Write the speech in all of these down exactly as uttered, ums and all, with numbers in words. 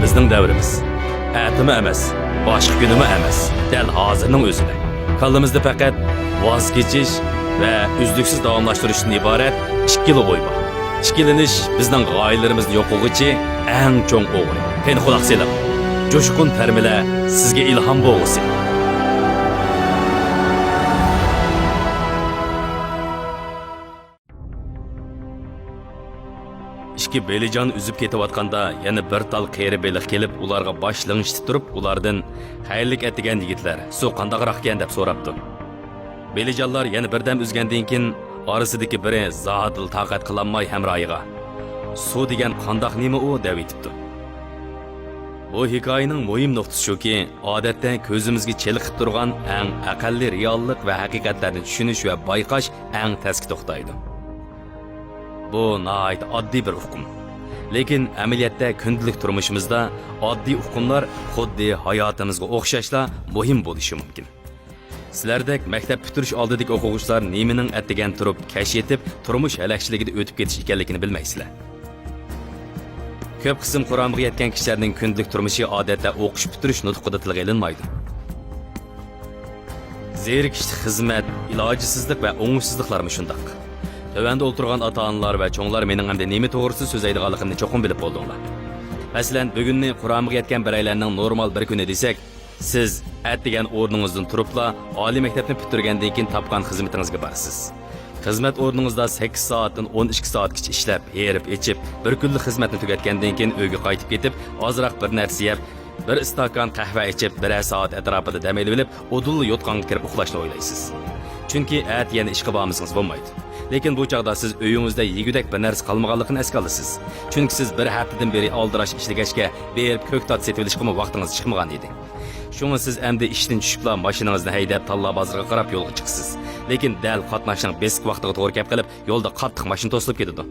بىزنىڭ دەۋرىمىز. ئەتىمۇ ئەمەس، باشقا كۈنىمۇ ئەمەس، دەل ھازىرنىڭ ئۆزىدە. كاللىمىزدا پەقەت ۋاز كېچىش ۋە ئۈزلۈكسىز داۋاملاشتۇرۇشتىن ئىبارەت ئىككىلا ئوي بار. ئىككىلىنىش بىزنىڭ غايىلىرىمىزنى يوق قىلغۇچى ئەڭ چوڭ ئوغرى. قېنى، قۇلاق سېلىڭ. جۇشقۇن تەرمىلەر سىزگە ئىلھام بولغۇسى. ئىككى بېلىجان ئۈزۈپ كېتىۋاتقاندا، يەنە بىر تال قېرى بېلىق كېلىپ، ئۇلارغا باش لىڭشىتىپ تۇرۇپ، ئۇلاردىن، «خەيرلىك ئەتىگەن، يىگىتلەر، سۇ قانداقراقكەن؟» دەپ سوراپتۇ. بېلىجانلار يەنە بىردەم ئۈزگەندىن كېيىن، ئارىسىدىكى بىرى زادىلا تاقەت قىلالماي ھەمراھىغا، «سۇ دېگەن قانداق نېمە ئۇ؟» دەۋېتىپتۇ. بۇ ھېكايىنىڭ مۇھىم نۇقتىسى شۇكى، ئادەتتە كۆزىمىزگە چېلىقىپ تۇرغان ئەڭ ئەقەللىي رېئاللىق ۋە ھەقىقەتلەرنى چۈشىنىش ۋە بايقاش ئەڭ تەسكە توختايدۇ. بۇ ناھايىتى ئاددىي بىر ئۇقۇم. لېكىن ئەمەلىيەتتە كۈندىلىك تۇرمۇشىمىزدا ئاددىي ئۇقۇملار خۇددى ھاياتىمىزغا ئوخشاشلا مۇھىم بولۇشى مۇمكىن. سىلەردەك مەكتەپ پۈتتۈرۈش ئالدىدىكى ئوقۇغۇچىلار نېمىنىڭ ئەتىگەن تۇرۇپ، كەچ يېتىپ، تۇرمۇش ھەلەكچىلىكىدە ئۆتۈپ كېتىش ئىكەنلىكىنى بىلمەيسىلەر. كۆپ قىسىم قۇرامىغا يەتكەن كىشىلەرنىڭ كۈندىلىك تۇرمۇشى ئادەتتە ئوقۇش پۈتتۈرۈش نۇتقىدا تىلغا ئېلىنمايدۇ. زېرىكىشلىك خىزمەت، ئىلاجسىزلىق ۋە ئوڭۇشسىزلىقلارمۇ شۇنداق. تۆۋەندە ئولتۇرغان ئاتا-ئانىلار ۋە چوڭلار مېنىڭ ئەمدى نېمە توغرىسىدا سۆزلەيدىغانلىقىمنى چوقۇم بىلىپ بولدۇڭلار. مەسىلەن، بۈگۈننى قۇرامىغا يەتكەن بىرەيلەننىڭ نورمال بىر كۈنى دېسەك، سىز ئەتىگەن ئورنىڭىزدىن تۇرۇپلا ئالىي مەكتەپنى پۈتتۈرگەندىن كېيىن تاپقان خىزمىتىڭىزگە بارىسىز. خىزمەت ئورنىڭىزدا سەككىز سائەتتىن ئون ئىككى سائەتكىچە ئىشلەپ، ھېرىپ ئېچىپ، بىر كۈنلۈك خىزمەتنى تۈگەتكەندىن كېيىن ئۆيگە قايتىپ كېتىپ، ئازراق بىر نەرسە يەپ، بىر ئىستاكان قەھۋە ئىچىپ، بىرەر سائەت ئەتراپىدا دەم ئېلىۋېلىپ، ئۇدۇللا يوتقانغا كىرىپ ئۇخلاشنى ئويلايسىز. چۈنكى ئەتە يەنە ئىشقا بارمىسىڭىز بولمايدۇ. لېكىن بۇ چاغدا سىز ئۆيىڭىزدە يېگۈدەك بىر نەرسە قالمىغانلىقىنى ئەسكە ئالىسىز. چۈنكى سىز بىر ھەپتىدىن بېرى ئالدىراش ئىشلىگەچكە، بېرىپ كۆكتات سېتىۋېلىشقىمۇ ۋاقتىڭىز چىقمىغان ئىدى. شۇڭا سىز ئەمدى ئىشتىن چۈشۈپلا ماشىنىڭىزنى ھەيدەپ، تاللا بازىرىغا قاراپ يولغا چىقىسىز. لېكىن دەل قاتناشنىڭ بېسىق ۋاقتىغا توغرا كەپ قېلىپ، يولدا قاتتىق ماشىنا توسۇلۇپ كېتىدۇ.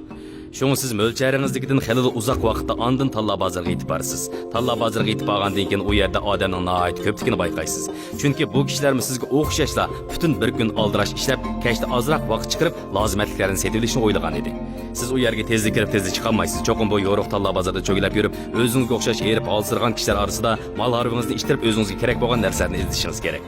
شۇڭا سىز مۆلچەرىڭىزدىكىدىن خېلىلا ئۇزاق ۋاقىتتا ئاندىن تاللا بازىرىغا يېتىپ بارىسىز. تاللا بازىرىغا يېتىپ بارغاندىن كېيىن، ئۇ يەردە ئادەمنىڭ ناھايىتى كۆپلۈكىنى بايقايسىز. چۈنكى بۇ كىشىلەرمۇ سىزگە ئوخشاشلا پۈتۈن بىر كۈن ئالدىراش ئىشلەپ، كەچتە ئازراق ۋاقىت چىقىرىپ، لازىمەتلىكلەرنى سېتىۋېلىشنى ئويلىغان ئىدى. سىز ئۇ يەرگە تېزلا كىرىپ، تېزلا چىقالمايسىز. چوقۇم بۇ يورۇق تاللا بازاردا چۆگىلەپ يۈرۈپ، ئۆزىڭىزگە ئوخشاش ھېرىپ ھالسىرىغان كىشىلەر ئارىسىدا مال ھارۋىڭىزنى ئىشتىرىپ، ئۆزىڭىزگە كېرەك بولغان نەرسىلەرنى ئىزدىشىڭىز كېرەك.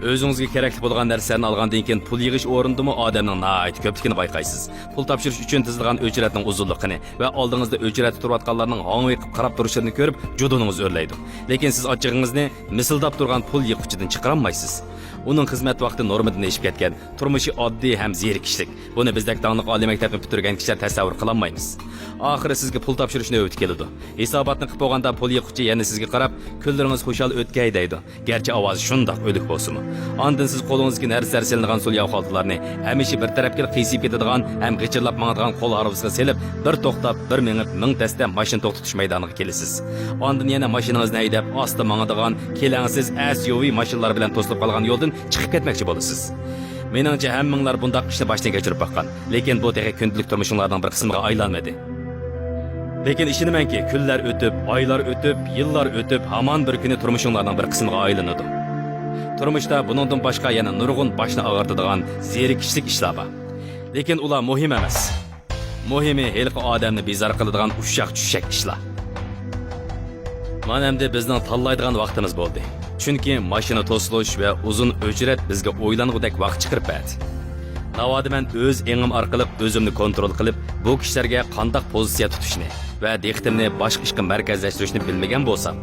ئۆزىڭىزگە كېرەكلىك بولغان نەرسىلەرنى ئالغاندىن كېيىن، پۇل يىغىش ئورنىدىمۇ ئادەمنىڭ ناھايىتى كۆپلۈكىنى بايقايسىز. پۇل تاپشۇرۇش ئۈچۈن تىزىلغان ئۆچرەتنىڭ ئۇزۇنلۇقىنى ۋە ئالدىڭىزدا ئۆچرەتتە تۇرۇۋاتقانلارنىڭ ھاڭۋېقىپ قاراپ تۇرۇشلىرىنى كۆرۈپ، جۇدۇنىڭىز ئۆرلەيدۇ. لېكىن سىز ئاچچىقىڭىزنى مىسىلداپ تۇرغان پۇل يىغقۇچىدىن چىقىرالمايسىز. ئۇنىڭ خىزمەت ۋاقتى نورمىدىن ئېشىپ كەتكەن، تۇرمۇشى ئاددىي ھەم زېرىكىشلىك. بۇنى بىزدەك داڭلىق ئالىي مەكتەپنى پۈتتۈرگەن كىشىلەر تەسەۋۋۇر قىلالمايمىز. ئاخىرى سىزگە پۇل تاپشۇرۇش نۆۋىتى كېلىدۇ. ھېساباتنى قىلىپ بولغاندا، پۇل يىغقۇچى يەنە سىزگە قاراپ، «كۈنلىرىڭىز خۇشال ئۆتكەي» دەيدۇ. گەرچە ئاۋازى شۇنداق ئۆلۈك بولسىمۇ. ئاندىن سىز قولىڭىزدىكى نەرسىلەر سېلىنغان سۇلياۋ خالتىلارنى، ھەمىشە بىر تەرەپكىلا قىيسىيىپ كېتىدىغان ھەم غىچىرلاپ ماڭىدىغان قول ھارۋىسىغا سېلىپ، بىر توختاپ، بىر مېڭىپ، مىڭ تەستە ماشىنا توختىتىش مەيدانىغا كېلىسىز. ئاندىن يەنە ماشىنىڭىزنى ھەيدەپ، ئاستا ماڭىدىغان، كېلەڭسىز، ئەس يۇۋى ماشىنىلار بىلەن توسۇلۇپ قالغان يولدىن چىقىپ كەتمەكچى بولىسىز. مېنىڭچە، ھەممىڭلار بۇنداق ئىشنى باشتىن كەچۈرۈپ باققان. لېكىن بۇ تېخى كۈندىلىك تۇرمۇشۇڭلارنىڭ بىر قىسمىغا ئايلانمىدى. لېكىن ئىشىنىمەنكى، كۈنلەر ئۆتۈپ، ئايلار ئۆتۈپ، يىللار ئۆتۈپ، ھامان بىر كۈنى تۇرمۇشۇڭلارنىڭ بىر قىسمىغا ئايلىنىدۇ. تۇرمۇشتا بۇنىڭدىن باشقا يەنە نۇرغۇن باشنى ئاغرىتىدىغان، زېرىكىشلىك ئىشلار بار. لېكىن ئۇلار مۇھىم ئەمەس. مۇھىمى، ھېلىقى ئادەمنى بىزار قىلىدىغان ئۇششاق-چۈششەك ئىشلار. مانا ئەمدى بىزنىڭ تاللايدىغان ۋاقتىمىز بولدى. چۈنكى ماشىنا توسۇلۇش ۋە ئۇزۇن ئۆچرەت بىزگە ئويلانغۇدەك ۋاقىت چىقىرىپ بەردى. ناۋادا مەن ئۆز ئېڭىم ئارقىلىق ئۆزۈمنى كونترول قىلىپ، بۇ كىشىلەرگە قانداق پوزىتسىيە تۇتۇشنى ۋە دىققىتىمنى باشقا ئىشقا مەركەزلەشتۈرۈشنى بىلمىگەن بولسام،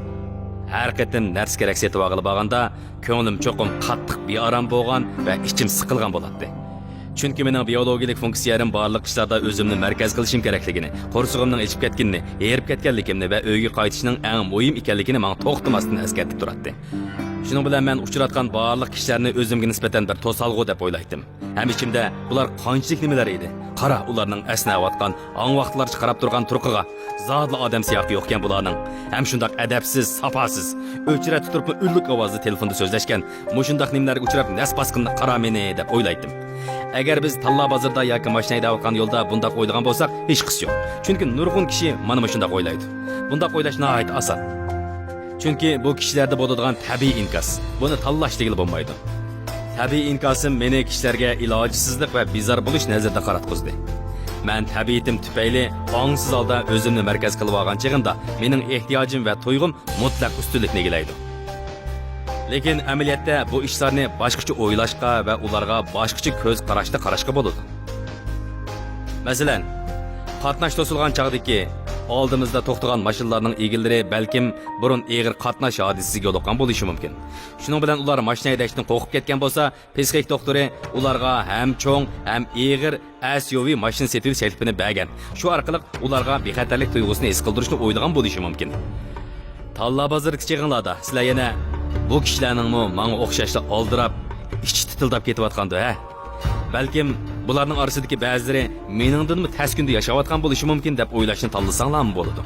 ھەر قېتىم نەرسە-كېرەك سېتىۋالغىلى بارغاندا، كۆڭلۈم چوقۇم قاتتىق بىئارام بولغان ۋە ئىچىم سىقىلغان بولاتتى. چۈنكى مېنىڭ بىئولوگىيەلىك فۇنكسىيەلىرىم بارلىق ئىشلاردا ئۆزۈمنى مەركەز قىلىشىم كېرەكلىكىنى، قورسىقىمنىڭ ئېچىپ كەتكىنىنى، ھېرىپ كەتكەنلىكىمنى ۋە ئۆيگە قايتىشنىڭ ئەڭ مۇھىم ئىكەنلىكىنى ماڭا توختىماستىن ئەسكەرتىپ تۇراتتى. شۇنىڭ بىلەن مەن ئۇچراتقان بارلىق كىشىلەرنى ئۆزۈمگە نىسبەتەن بىر توسالغۇ دەپ ئويلايتتىم. ھەم ئىچىمدە، «بۇلار قانچىلىك نېمىلەر ئىدى؟ قارا، ئۇلارنىڭ ئەسنەۋاتقان، ھاڭۋاقىتلارچە قاراپ تۇرغان تۇرقىغا. زادىلا ئادەم سىياقى يوقكەن بۇلارنىڭ. ھەم شۇنداق ئەدەپسىز، ساپاسىز. ئۆچرەتتە تۇرۇپمۇ ئۈنلۈك ئاۋازدا تېلېفوندا سۆزلەشكەن. مۇشۇنداق نېمىلەرگە ئۇچراپ، نەس باسقىنىنى قارا مېنى» دەپ ئويلايتتىم. ئەگەر بىز تاللا بازىرىدا ياكى ماشىنا ھەيدەۋاتقان يولدا بۇنداق ئويلىغان بولساق، ھېچقىسى يوق. چۈنكى نۇرغۇن كىشى مانا مۇشۇنداق ئويلايدۇ. بۇنداق ئويلاش ناھايىتى ئاسان. چۈنكى بۇ كىشىلەردە بولىدىغان تەبىئىي ئىنكاس. بۇنى تاللاش دېگىلى بولمايدۇ. تەبىئىي ئىنكاسىم مېنى كىشىلەرگە ئىلاجسىزلىق ۋە بىزار بولۇش نەزىرىدە قاراتقۇزدى. مەن تەبىئىتىم تۈپەيلى ئاڭسىز ھالدا ئۆزۈمنى مەركەز قىلىۋالغان چېغىمدا، مېنىڭ ئېھتىياجىم ۋە تۇيغۇم مۇتلەق ئۈستۈنلۈكنى ئىگىلەيدۇ. لېكىن ئەمەلىيەتتە بۇ ئىشلارنى باشقىچە ئويلاشقا ۋە ئۇلارغا باشقىچە كۆز قاراشتا قاراشقا بولىدۇ. مەسىلەن، قاتناش توسۇلغان چاغدىكى ئالدىمىزدا توختىغان ماشىنىلارنىڭ ئىگىلىرى بەلكىم بۇرۇن ئېغىر قاتناش ھادىسىسىگە يولۇققان بولۇشى مۇمكىن. شۇنىڭ بىلەن ئۇلار ماشىنا ھەيدەشتىن قورقۇپ كەتكەن بولسا، پسىخىك دوختۇرى ئۇلارغا ھەم چوڭ، ھەم ئېغىر ئەس يۇ ۋى ماشىنا سېتىۋېلىش تەكلىپىنى بەرگەن. شۇ ئارقىلىق ئۇلارغا بىخەتەرلىك تۇيغۇسىنى ھېس قىلدۇرۇشنى ئويلىغان بولۇشى مۇمكىن. تاللا بازىرىدىكى چېغىڭلاردا سىلەر يەنە بۇ كىشىلەرنىڭمۇ ماڭا ئوخشاشلا ئالدىراپ، ئىچى تىتىلداپ كېتىۋاتقاندۇ، ھە؟ بەلكىم بۇلارنىڭ ئارىسىدىكى بەزىلىرى مېنىڭدىنمۇ تەس كۈندە ياشاۋاتقان بولۇشى مۇمكىن دەپ ئويلاشنى تاللىساڭلارمۇ بولىدۇ.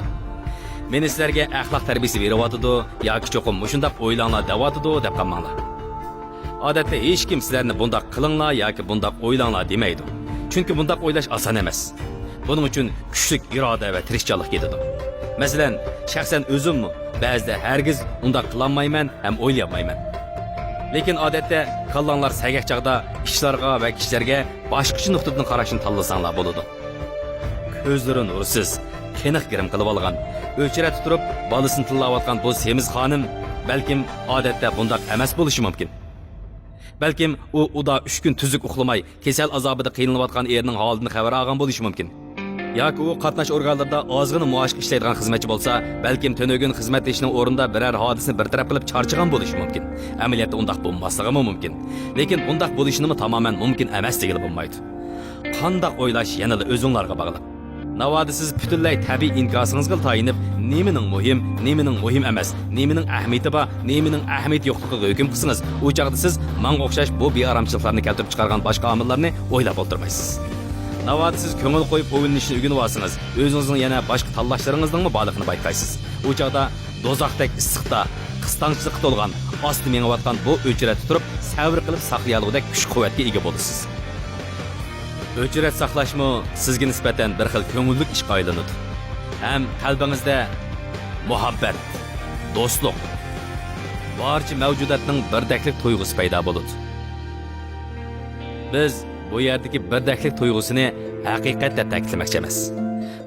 مېنى سىلەرگە ئەخلاق تەربىيىسى بېرىۋاتىدۇ ياكى چوقۇم مۇشۇنداق ئويلاڭلار دەۋاتىدۇ دەپ قالماڭلار. ئادەتتە ھېچكىم سىلەرنى بۇنداق قىلىڭلار ياكى بۇنداق ئويلاڭلار دېمەيدۇ. چۈنكى بۇنداق ئويلاش ئاسان ئەمەس. بۇنىڭ ئۈچۈن كۈچلۈك ئىرادە ۋە تىرىشچانلىق كېتىدۇ. مەسىلەن، شەخسەن ئۆزۈممۇ بەزىدە ھەرگىز ئۇنداق قىلالمايمەن ھەم ئويلىيالمايمەن. لېكىن ئادەتتە كاللاڭلار سەگەك چاغدا ئىشلارغا ۋە كىشىلەرگە باشقىچە نۇقتىدىن قاراشنى تاللىساڭلار بولىدۇ. كۆزلىرى نۇرسىز، قېنىق گىرىم قىلىۋالغان، ئۆچرەتتە تۇرۇپ بالىسىنى تىللاۋاتقان بۇ سېمىز خانىم بەلكىم ئادەتتە بۇنداق ئەمەس بولۇشى مۇمكىن. بەلكىم ئۇ ئۇدا ئۈچ كۈن تۈزۈك ئۇخلىماي، كېسەل ئازابىدا قىينىلىۋاتقان ئېرىنىڭ ھالىدىن خەۋەر ئالغان بولۇشى مۇمكىن. ياكى ئۇ قاتناش ئورگانلىرىدا ئازغىنە مائاشقا ئىشلەيدىغان خىزمەتچى بولسا، بەلكىم تۈنۈگۈن خىزمەت ئېشىشنىڭ ئورنىدا بىرەر ھادىسىنى بىر تەرەپ قىلىپ چارچىغان بولۇشى مۇمكىن. ئەمەلىيەتتە ئۇنداق بولماسلىقىمۇ مۇمكىن. لېكىن بۇنداق بولۇشىنىمۇ تامامەن مۇمكىن ئەمەس دېگىلى بولمايدۇ. قانداق ئويلاش يەنىلا ئۆزۈڭلارغا باغلىق. ناۋادا سىز پۈتۈنلەي تەبىئىي ئىنكاسىڭىزغا تايىنىپ، نېمىنىڭ مۇھىم، نېمىنىڭ مۇھىم ئەمەس، نېمىنىڭ ئەھمىيىتى بار، نېمىنىڭ ئەھمىيىتى يوقلۇقىغا ھۆكۈم قىلسىڭىز، ئۇ چاغدا سىز ماڭا ئوخشاش بۇ بىئارامچىلىقلارنى كەلتۈرۈپ چىقارغان باشقا ئامىللارنى ئويلاپ ئولتۇرمايسىز. ناۋادا سىز كۆڭۈل قويۇپ ئويلىنىشنى ئۆگىنىۋالسىڭىز، ئۆزىڭىزنىڭ يەنە باشقا تاللاشلىرىڭىزنىڭمۇ بارلىقىنى بايقايسىز. ئۇ چاغدا دوزاختەك ئىسسىقتا، قىستاڭچىلىققا تولغان، ئاستا مېڭىۋاتقان بۇ ئۆچرەتتە تۇرۇپ، سەۋر قىلىپ ساقلىيالىغۇدەك كۈچ-قۇۋۋەتكە ئىگە بولىسىز. ئۆچرەت ساقلاشمۇ سىزگە نىسبەتەن بىر خىل كۆڭۈللۈك ئىشقا ئايلىنىدۇ. ھەم قەلبىڭىزدە مۇھەببەت، دوستلۇق، بارچە مەۋجۇداتنىڭ بىردەكلىك تۇيغۇسى پەيدا بولىدۇ. بىز بۇ يەردىكى بىردەكلىك تۇيغۇسىنى ھەقىقەت دەپ تەكىتلىمەكچى ئەمەس.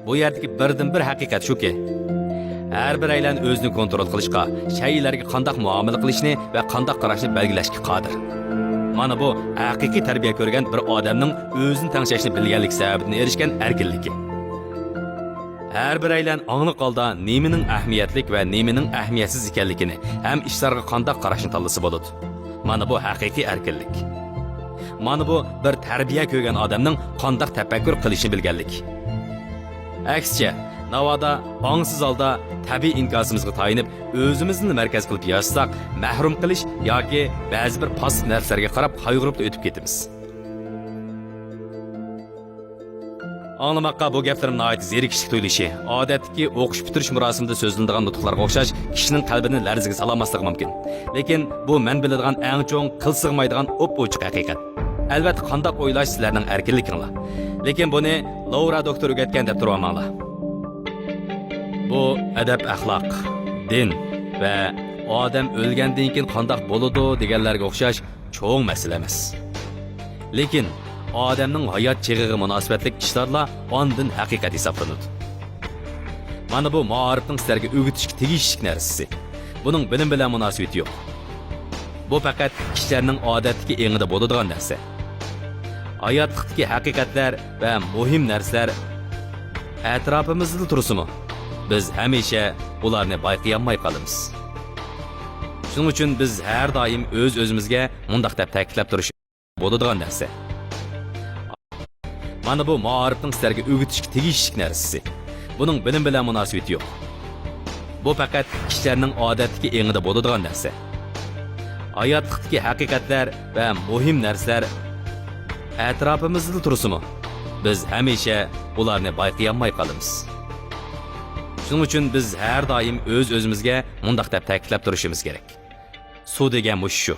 بۇ يەردىكى بىردىنبىر ھەقىقەت شۇكى، ھەر بىرەيلەن ئۆزىنى كونترول قىلىشقا، شەيئىلەرگە قانداق مۇئامىلە قىلىشنى ۋە قانداق قاراشنى بەلگىلەشكە قادىر. مانا بۇ ھەقىقىي تەربىيە كۆرگەن بىر ئادەمنىڭ ئۆزىنى تەڭشەشنى بىلگەنلىكى سەۋەبىدىن ئېرىشكەن ئەركىنلىكى. ھەر بىرەيلەن ئاڭلىق ھالدا نېمىنىڭ ئەھمىيەتلىك ۋە نېمىنىڭ ئەھمىيەتسىز ئىكەنلىكىنى ھەم ئىشلارغا قانداق قاراشنى تاللىسا بولىدۇ. مانا بۇ ھەقىقىي ئەركىنلىك. مانا بۇ بىر تەربىيە كۆرگەن ئادەمنىڭ قانداق تەپەككۇر قىلىشىنى بىلگەنلىك. ئەكسىچە، ناۋادا ئاڭسىز ھالدا تەبىئىي ئىنكاسىمىزغا تايىنىپ، ئۆزىمىزنى مەركەز قىلىپ ياشىساق، مەھرۇم قىلىش ياكى بەزى بىر پاسسىپ نەرسىلەرگە قاراپ قايغۇرۇپلا ئۆتۈپ كېتىمىز. ئاڭلىماققا بۇ گەپلىرىم ناھايىتى زېرىكىشلىك تۇيۇلۇشى، ئادەتتىكى ئوقۇش پۈتتۈرۈش مۇراسىمىدا سۆزلىنىدىغان نۇتۇقلارغا ئوخشاش كىشىنىڭ قەلبىنى لەرزىگە سالالماسلىقى مۇمكىن. لېكىن بۇ مەن بىلىدىغان ئەڭ چوڭ، قىل سىغمايدىغان ئوپئوچۇق ھەقىقەت. ئەلۋەتتە، قانداق ئويلاش سىلەرنىڭ ئەركىنلىكىڭلار. لېكىن بۇنى لورا دوكتور ئۆگەتكەن دەپ تۇرۇۋالماڭلار. بۇ ئەدەپ-ئەخلاق، دىن ۋە ئادەم ئۆلگەندىن كېيىن قانداق بولىدۇ دېگەنلەرگە ئوخشاش چوڭ مەسىلە ئەمەس. لېكىن ئادەمنىڭ ھايات چېغىغا مۇناسىۋەتلىك ئىشلارلا ئاندىن ھەقىقەت ھېسابلىنىدۇ. مانا بۇ مائارىپنىڭ سىلەرگە ئۆگىتىشكە تېگىشلىك نەرسىسى. بۇنىڭ بىلىم بىلەن مۇناسىۋىتى يوق. بۇ پەقەت كىشىلەرنىڭ ئادەتتىكى ئېڭىدا بولىدىغان نەرسە. ھاياتلىقتىكى ھەقىقەتلەر ۋە مۇھىم نەرسىلەر ئەتراپىمىزدىلا تۇرسىمۇ، بىز ھەمىشە ئۇلارنى بايقىيالماي قالىمىز. شۇنىڭ ئۈچۈن بىز ھەر دائىم ئۆز-ئۆزىمىزگە مۇنداق دەپ تەكىتلەپ تۇرۇشىمىز بولىدىغان نەرسە. مانا بۇ مائارىپنىڭ سىلەرگە ئۆگىتىشكە تېگىشلىك نەرسىسى. بۇنىڭ بىلىم بىلەن مۇناسىۋىتى يوق. بۇ پەقەت كىشىلەرنىڭ ئادەتتىكى ئېڭىدا بولىدىغان نەرسە. ھاياتلىقتىكى ھەقىقەتلەر ۋە مۇھىم نەرسىلەر ئەتراپىمىزدىلا تۇرسىمۇ، بىز ھەمىشە ئۇلارنى بايقىيالماي قالىمىز. شۇنىڭ ئۈچۈن بىز ھەر دائىم ئۆز-ئۆزىمىزگە مۇنداق دەپ تەكىتلەپ تۇرۇشىمىز كېرەك. سۇ دېگەن مۇشۇ شۇ.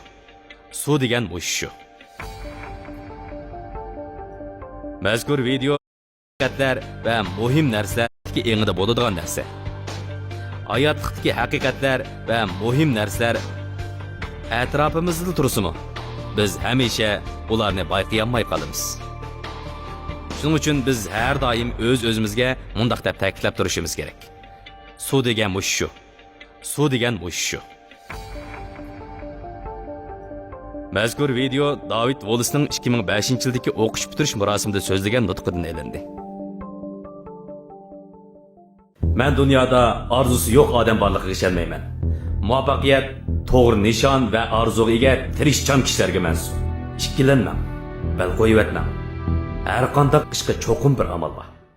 سۇ دېگەن مۇشۇ شۇ. مەزكۇر ۋىدېئو ھەقىقەتلەر ۋە مۇھىم نەرسىلەر ئېڭىدا بولىدىغان نەرسە. ھاياتلىقتىكى ھەقىقەتلەر ۋە مۇھىم نەرسىلەر ئەتراپىمىزدىلا تۇرسىمۇ، بىز ھەمىشە ئۇلارنى بايقىيالماي قالىمىز. شۇنىڭ ئۈچۈن بىز ھەر دائىم ئۆز-ئۆزىمىزگە مۇنداق دەپ تەكىتلەپ تۇرۇشىمىز كېرەك: سۇ دېگەن مۇشۇ شۇ. سۇ دېگەن مۇشۇ شۇ. مەزكۇر ۋىدېئو داۋىد ۋولسنىڭ ئىككى مىڭ بەشىنچى يىلدىكى ئوقۇش پۈتتۈرۈش مۇراسىمىدا سۆزلىگەن نۇتقىدىن ئېلىندى. مەن دۇنيادا ئارزۇسى يوق ئادەم بارلىقىغا ئىشەنمەيمەن. مۇۋەپپەقىيەت توغرا نىشان ۋە ئارزۇغا ئىگە تىرىشچان كىشىلەرگە مەنسۇپ. ئىككىلەنمەڭ، بەل قويۇۋەتمەڭ. ھەر قانداق ئىشقا چوقۇم بىر ئامال بار.